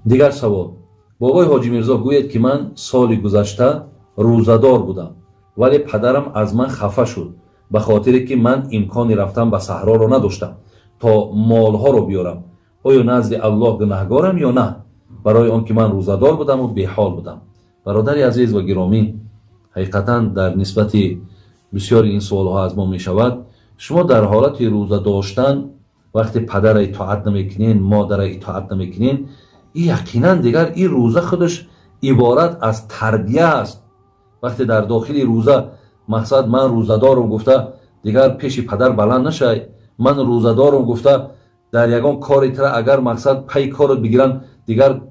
Дигар савол: бобои Ҳоҷӣ Мирзо, гӯед, ки ман соли гузашта рӯзадор будам, вале падарам аз ман хафа шуд, ба хотире ки ман имкони рафтан ба саҳроро надоштам, то молҳоро биёрам. Оё назди Аллоҳ гунаҳгорам ё на, барои он ки ман рӯзадор будаму беҳол будам? Бародари азиз ва гиромӣ, ҳақиқатан дар нисбати бисёри ин суолҳо аз мо мешавад. Шумо дар ҳолати рӯза доштан вақте падара итоат намекунен, модара итоат намекунен, и яқинан дигар ин рӯза худаш иборат аз тарбия аст. Вақте дар дохили рӯза мақсад ман рӯзадорум гуфта, дигар пеши падар баланд нашай, ман рӯзадорум гуфта, дар ягон кори тира агар мақсад пай корот бигиранд, дигар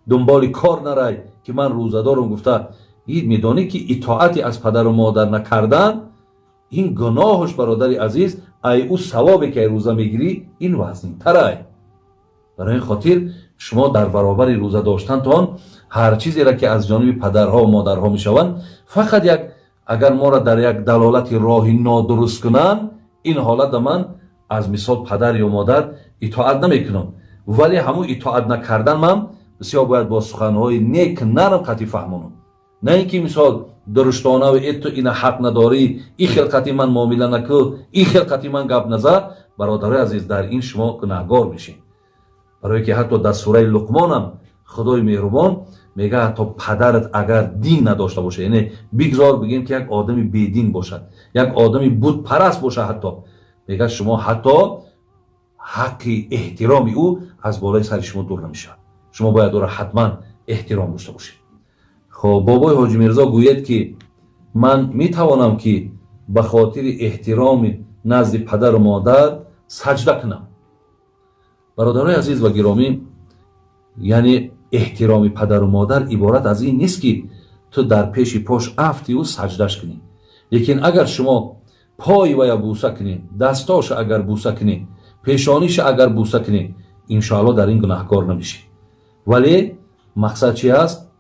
дунболи кор нарай, ки ман рӯзадорум гуфта. И медонӣ, ки итоати аз падару модар накардан ин гуноҳуш, бародари азиз, ай ӯ савобе ки ай рӯза мегирӣ, ин вазнинтарай. Барои ин хотир шумо дар баробари рӯза доштантон ҳар чизеро, ки аз ҷониби падарҳо модарҳо мешаванд, фақат як агар моро дар як далолати роҳи нодуруст кунанд, ин ҳолата ман аз мисол падар ё модар итоат намекунам, вале ҳамун итоат накардан ман бисёр бояд бо суханҳои нек, нарм қатъи фаҳмонам, на ин ки мисол дуруштонаву э, ту ина ҳақ надорӣ, ин хел қатъи ман муомила накӯ, ин хел қатъи ман гап наза. Бародарои азиз, дар ин шумо гунаҳгор мешед, барое ки ҳатто дар сураи Луқмонам Худои меҳрубон мега, ҳатто падарат агар дин надошта бошад, яъне бигзор бигем, ки як одами бедин бошад, як одами бутпараст бошад, ҳатто мега, шумо ҳатто ҳаққи эҳтироми ӯ аз болои сари шумо дур намешавад, шумо бояд ӯро ҳатман эҳтиром дошта бошед. Хоб, бобои Ҳоҷӣ Мирзо, гӯед, ки ман метавонам, ки ба хотири эҳтироми назди падару модар саҷда кунам? Бародарои азиз ва гиромӣ, яъне эҳтироми падару модар иборат аз ин нест, ки ту дар пеши пош афтиву саҷдаш кунӣ. Лекин агар шумо пои вая буса кунед, дастоша агар буса кунед, пешониша агар буса кунед, иншоалло дар ин гунаҳкор намешӣ. Вале мақсад чи аст?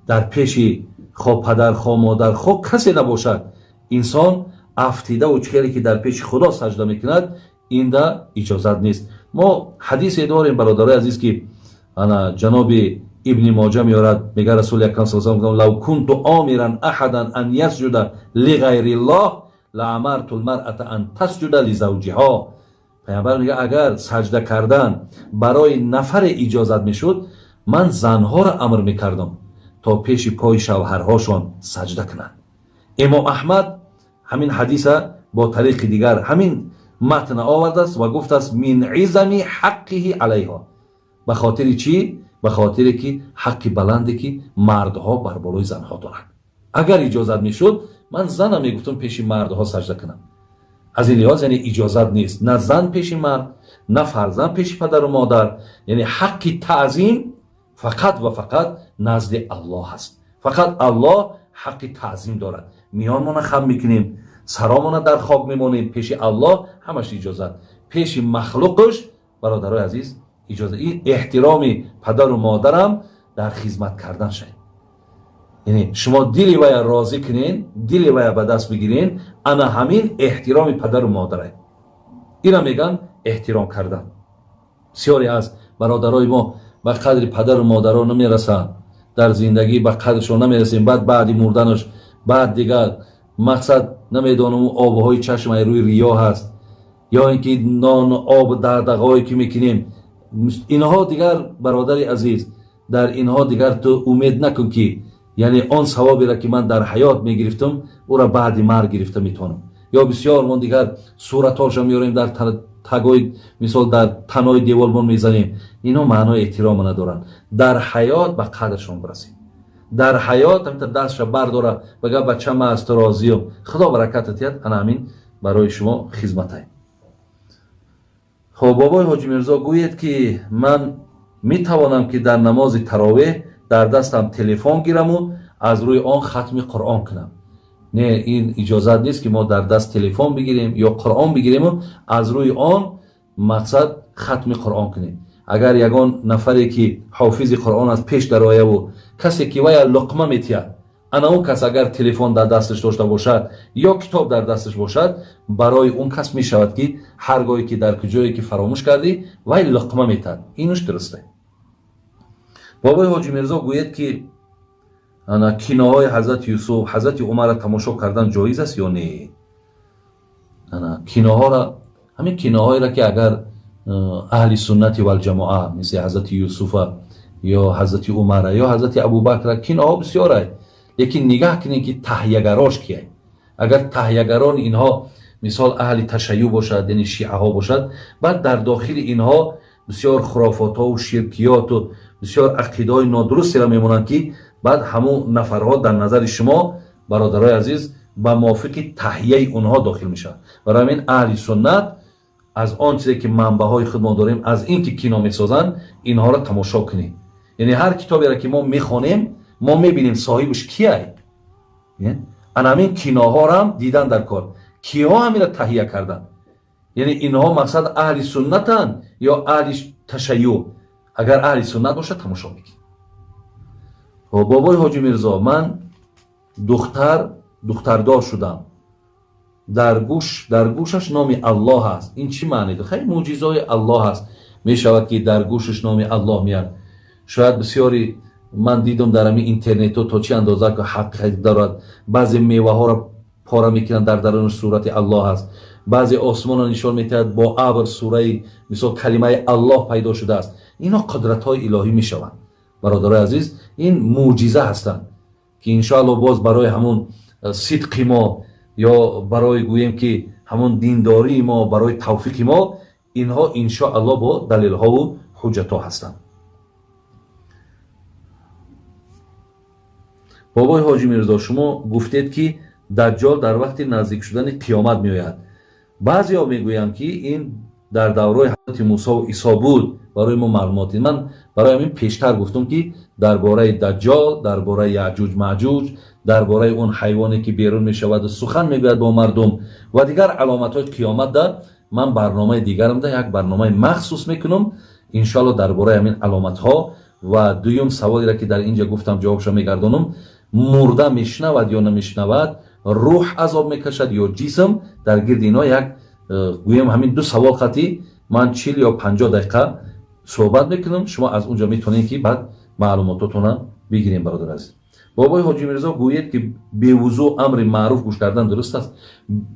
Дар пеши хо падар, хо модар, хо касе набошад, инсон афтидаву чихеле ки дар пеши Худо саҷда мекунад, инда иҷозат нест. Мо ҳадисе дорем, бародарои азиз, ки ана ҷаноби Ибни Моҷа меорад, мега Расули акрам с لو كنت آمرا أحدا أن يسجد لغير الله لأمرت المرأة أن تسجد لزوجها. Паямбар мега, агар саҷда кардан барои нафаре иҷозат мешуд, ман занҳоро амр мекардам, то пеши пои шавҳарҳошон саҷда кунанд. Имом Аҳмад ҳамин ҳадиса бо тариқи дигар ҳамин матна овардааст ва гуфтааст: من عظم حقه عليها. Ба хотири чӣ? Ба хотире ки ҳаққи баланде, ки мардҳо бар болои занҳо доранд. Агар иҷозат мешуд, ман зана мегуфтам пеши мардҳо саҷда кунам. Аз ин лиҳоз, яъне иҷозат нест, на зан пеши мард, на фарзанд пеши падару модар. Яъне ҳаққи таъзим фақат ва фақат назди Аллоҳ аст. Фақат Аллоҳ ҳаққи таъзим дорад. Миёнмона хам мекунем, саромона дар хок мемонем, пеши Аллоҳ ҳамаш иҷозат. Пеши махлуқш, бародарои азиз, иҷозат. Ин эҳтироми падару модарам дар хизмат кардан шавед, яъне шумо дили вая розӣ кунен, дили вая ба даст бигирен, ана ҳамин эҳтироми падару модаре. Ина меган эҳтиром кардан. Бисёре аз бародарои мо ба қадри падару модаро намерасанд дар зиндагӣ, ба қадршон намерасем. Баъд баъди мурданаш баъд дигар мақсад намедонам, обҳои чашм ай рӯи риё ҳаст ё ин ки нону об дардағое ки мекунем инҳо. Дигар, бародари азиз, дар инҳо дигар ту умед накун, ки яъне он савоберо, ки ман дар ҳаёт мегирифтам, ӯра баъди марг гирифта метавонам. Ё бисёр мо дигар суратҳоша меорем, дар тагои мисол дар танои девормон мезанем. Ино маънои эҳтирома надоранд. Дар ҳаёт ба қадршон бирасем, дар ҳаёт ҳаминта дастша бардора, бага: «Бача, ма аз ту розиюм, Худо бараката диҳад». Ана ҳамин барои шумо хизматай. Хоб, бобои Ҳоҷӣ Мирзо, гӯед, ки ман метавонам, ки дар намози таровеҳ дар дастам телефон гираму аз рӯи он хатми Қуръон кунам? Не, ин иҷозат нест, ки мо дар даст телефон бигирем ё Қуръон бигириму аз рӯи он мақсад хатми Қуръон кунем. Агар ягон нафаре, ки ҳофизи Қуръон аст, пеш дарояву касе, ки вая луқма метиҳад, ана он кас агар телефон дар дасташ дошта бошад ё китоб дар дасташ бошад, барои он кас мешавад, ки ҳар гоҳе ки дар куҷое ки фаромӯш кардӣ, вай луқма метиҳад. Инуш дурусте. Бобои Ҳоҷи Мирзо гӯяд, ки ана киноҳои Ҳазрати Юсуф, Ҳазрати Умарро тамошо кардан ҷоиз аст ё не? Ана киноҳоро, ҳамин киноҳоеро, ки агар аҳли суннати валҷамоа, мисли Ҳазрати Юсуфа ё Ҳазрати Умара ё Ҳазрати Абубакра, киноҳо бисёрай, лекин нигаҳ кунед, ки таҳиягарош кияй. Агар таҳиягарон инҳо мисол аҳли ташайюъ бошад, яъне шиаҳо бошад, баъд дар дохили инҳо бисёр хурофотҳову ширкиёту бисёр ақидаҳои нодурустеро мемонанд, ки баъд ҳамун нафарҳо дар назари шумо, бародарои азиз, ба мувофиқи таҳияи онҳо дохил мешавад. Барои ҳамин аҳли суннат аз он чизе, ки манбаъҳои худмон дорем, аз ин ки кино месозанд, инҳоро тамошо кунед. Яъне ҳар китоберо, ки мо мехонем, мо мебинем, соҳибаш кияй. Ана ҳамин киноҳорам дидан дар кор, киҳо ҳаминро таҳия карданд, яъне инҳо мақсад аҳли суннатанд ё аҳли ташайюъ. Агар аҳли суннат бошад, тамошо мекунед. Бобои Ҳоҷи Мирзо, ман духтардор шудам, дар гӯшаш номи Аллоҳ аст, ин чӣ маъне дорад? Хеле мӯъҷизаҳои Аллоҳ аст, мешавад, ки дар гӯшаш номи Аллоҳ меяд. Шояд бисёри ман дидам дар ҳамин интернетҳо, то чӣ андоза ҳақиқат дорад. Баъзе меваҳоро пора мекунанд, дар дарунаш сурати Аллоҳ аст. Баъзе осмонро нишон медиҳад, бо абр сураи, мисол, калимаи Аллоҳ пайдо шудааст. Инҳо қудратҳои илоҳӣ мешаванд, бародарои азиз, ин мӯъҷиза ҳастанд, ки иншоалло боз барои ҳамун сидқи мо ё барои гӯем, ки ҳамун диндории мо, барои тавфиқи мо инҳо иншоалло бо далелҳову ҳуҷҷатҳо ҳастанд. Бобои Ҳоҷи Мирзо, шумо гуфтед, ки Даҷҷол дар вақти наздик шудани қиёмат меояд. Баъзеҳо мегӯянд, ки ин дар давраи Ҳазрати Мусову Исо буд. Барои мо маълумот, ман барои ҳамин пештар гуфтам, ки дар бораи Даҷҷол, дар бораи Яъҷуҷ Маъҷуҷ, дар бораи он ҳайвоне, ки берун мешаваду сухан мегӯяд бо мардум ва дигар аломатҳои қиёматда, ман барномаи дигарамда як барномаи махсус мекунам, иншоалло, дар бораи ҳамин аломатҳо. Ва дуюм саволеро, ки дар инҷа гуфтам, ҷавобшо мегардонам: мурда мешунавад ё намешунавад, рӯҳ азоб мекашад ё ҷисм? Дар гирди инҳо як гӯем, ҳамин ду савол хати ман 40 ё 50 дақиқа суҳбат мекунам. Шумо аз он ҷо метавонед, ки баъд маълумототона бигирем. Бародар азиз, бобои Ҳоҷи Мирзо, гӯед, ки бевузӯ амри маъруф гӯш кардан дуруст аст?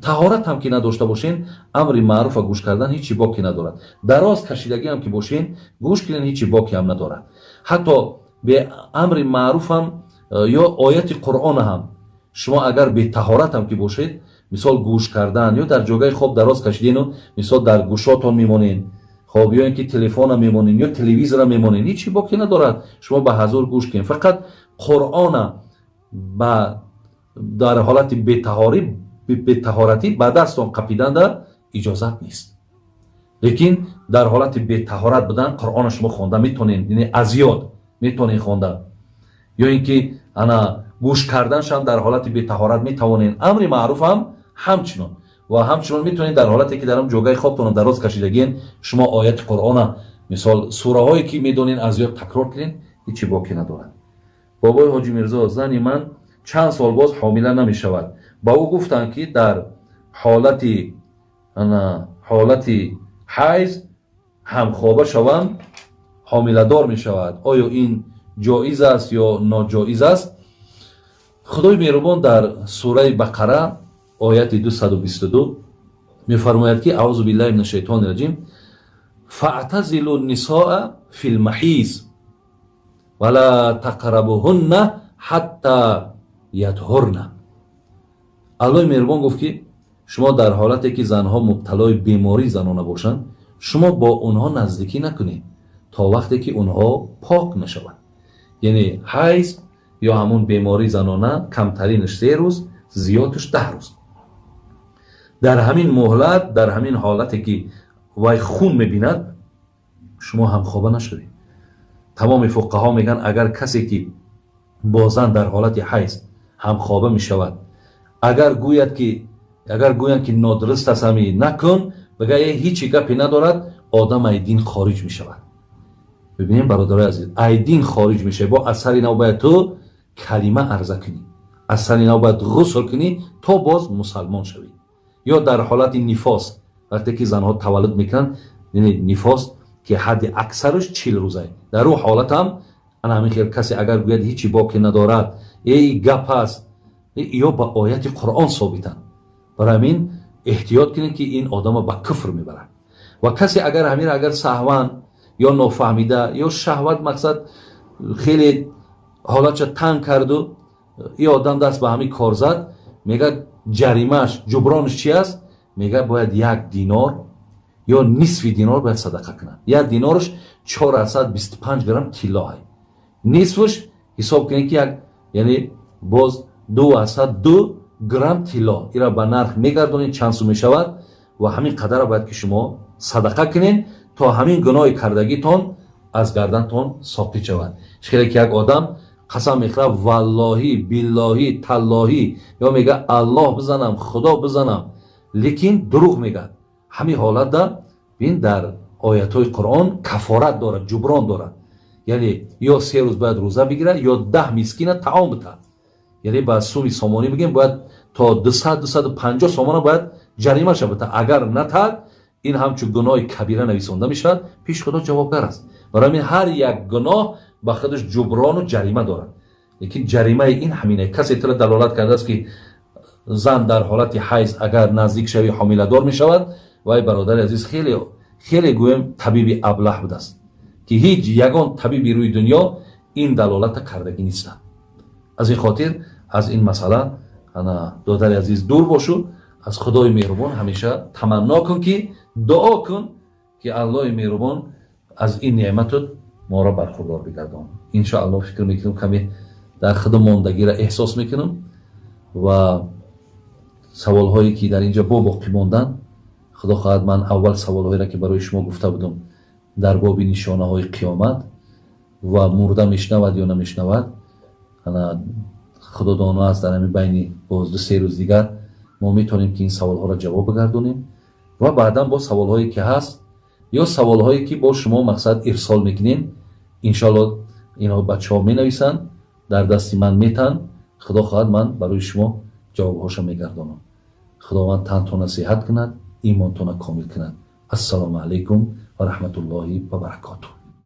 Таҳорат ҳам ки надошта бошен, амри маъруфа гӯш кардан ҳечи боке надорад. Дароз кашидагӣ ҳам ки бошен, гӯш кунен, ҳечи боке ҳам надорад. Ҳатто бе амри маъруфам ё ояти Қуръона ҳам шумо агар бетаҳорат ҳам ки бошед, мисол, гӯш кардан ё дар ҷогаи хоб дароз кашидену, мисол, дар гӯшотон мемонен, хоб, ё ин ки телефона мемонен ё телевизора мемонен, ҳечи боке надорад. Шумо ба ҳазур гӯш кунед. Фақат Қуръона ба дар ҳолати бетаҳоратӣ ба дастон қапиданда иҷозат нест, лекин дар ҳолати бетаҳорат будан Қуръона шумо хонда метавонед, яъне аз ёд метавонед хонда, ё ин ки ана гӯш карданшам дар ҳолати бетаҳорат метавонед. Амри маъруф ҳам ҳамчунон ва ҳамчунон метавонед дар ҳолате, ки дар ам ҷогаи хобтон дароз кашидагиен, шумо ояти Қуръона, мисол, сураҳое, ки медонед, аз ёд такрор кунед, ҳечи боке надорад. Бобои Ҳоҷи Мирзо, зани ман чанд сол боз ҳомила намешавад. Ба ӯ гуфтанд, ки дар ҳолати ҳайз ҳамхоба шавам, ҳомиладор мешавад. Оё ин ҷоиз аст ё ноҷоиз аст? Худои меҳрубон дар сураи Бақара, ояти 222 мефармояд, ки أعوذ بالله من الشيطان الرجيم: فاعتزلوا النساء في المحيض ولا تقربوهن حتى يطهرن. Аллоҳи меҳрубон гуфт, ки шумо дар ҳолате, ки занҳо мубталои бемории занона бошанд, шумо бо онҳо наздикӣ накунед, то вақте ки онҳо пок нашаванд. Яъне ҳайз ё ҳамун бемории занона камтаринаш 3 рӯз, зиёдаш 10 рӯз. Дар ҳамин муҳлат, дар ҳамин ҳолате, ки вай хун мебинад, шумо ҳамхоба нашавед. Тамоми фуқаҳо мегӯянд, агар касе, ки бо зан дар ҳолати ҳайз ҳамхоба мешавад, агар гӯянд, ки нодуруст аст, ҳами накун, бигӯяд ҳечи гапе надорад, одам ай дин хориҷ мешавад. Бибинем, бародарои азиз, ай дин хориҷ мешавад, бо аз сари нав бояд ту калима арза кунӣ, аз сари нав бояд ғусл кунӣ, то боз мусалмон шавӣ. Ё дар ҳолати нифос, вақте ки занҳо таваллуд мекунанд, нифос, ки ҳадди аксараш 40 рӯза, дар ӯ ҳолат ҳам Ана ҳамин хел касе агар гӯяд, ҳичи боке надорад, эй, гап аст, ё ба ояти Қуръон собитанд. Барои ҳамин эҳтиёт кунед, ки ин одама ба куфр мебарад. Ва касе агар ҳамира агар саҳван ё нофаҳмида ё шаҳват, мақсад, хеле ҳолатша танг карду и одам даст ба ҳамин кор зад, мегӯяд, ҷаримааш, ҷубронаш чи аст? Мегӯяд, бояд 1 динор ё нисфи динор бояд садақа кунад. 1 динораш 425 грамм тиллоҳай, нисфаш ҳисоб кунед, ки як, яъне боз 202 грамм тилло. Ира ба нарх мегардонед, чанд сум мешавад, ва ҳамин қадара бояд ки шумо садақа кунед, то ҳамин гуноҳи кардагитон аз гардантон соқит шавад. Хеле ки як одам қасам мехӯрад, валлоҳӣ, биллоҳӣ, таллоҳӣ, ё мега, Аллоҳ бизанам, Худо бизанам, лекин дурӯғ мегӯяд. Ҳамин ҳолатда бин, дар оятҳои Қуръон кафорат дорад, ҷуброн дорад, яъне ё 3 рӯз бояд рӯза бигирад, ё 10 мискина таом битад. Яъне ба суми сомонӣ бигем, бояд то 200-250 сомона бояд ҷаримаша битад. Агар натад, ин ҳамчун гуноҳи кабира нависонда мешавад, пеш Худо ҷавобгар аст. Барои ҳамин ҳар як гуноҳ ба худаш ҷуброну ҷарима дорад, лекин ҷаримаи ин ҳамина. Касе тира далолат кардааст, ки зан дар ҳолати ҳайз агар наздик шави, ҳомиладор мешавад, вай, бародари азиз, хеле хеле гӯем, табиби аблаҳ будааст, ки ҳеҷ ягон табиби рӯи дунё ин далолата кардагӣ нестанд. Аз ин хотир аз ин масъала, ана, додари азиз, дур бошу. Аз Худои меҳрубон ҳамеша таманно кун, ки дуо кун, ки Аллоҳи меҳрубон аз ин неъматут моро бархурдор бигардон, иншоаллоҳ. Фикр мекунам, каме дар худ мондагиро эҳсос мекунам ва саволҳое ки дар инҷа бо боқӣ монданд, Худо хоҳад, ман аввал саволҳоеро, ки барои шумо гуфта будам дар боби нишонаҳои қиёмат ва мурда мешнавад ё намешнавад, Худо доно аст, дар ҳамин байни боз 2-3 рӯз дигар мо метавонем, ки ин саволҳоро ҷавоб бигардонем ва баъдан бо саволҳое ки ҳаст ё саволҳое ки бо шумо, мақсад, ирсол мекунем, иншоалло, инҳо бачаҳо менависанд, дар дасти ман метанд, Худо хоҳад, ман барои шумо ҷавобҳоша мегардонам. Худованд тантона сиҳат кунад, имонтона комил кунад. Ассалому алайкум ва раҳматуллоҳи ва баракотуҳ.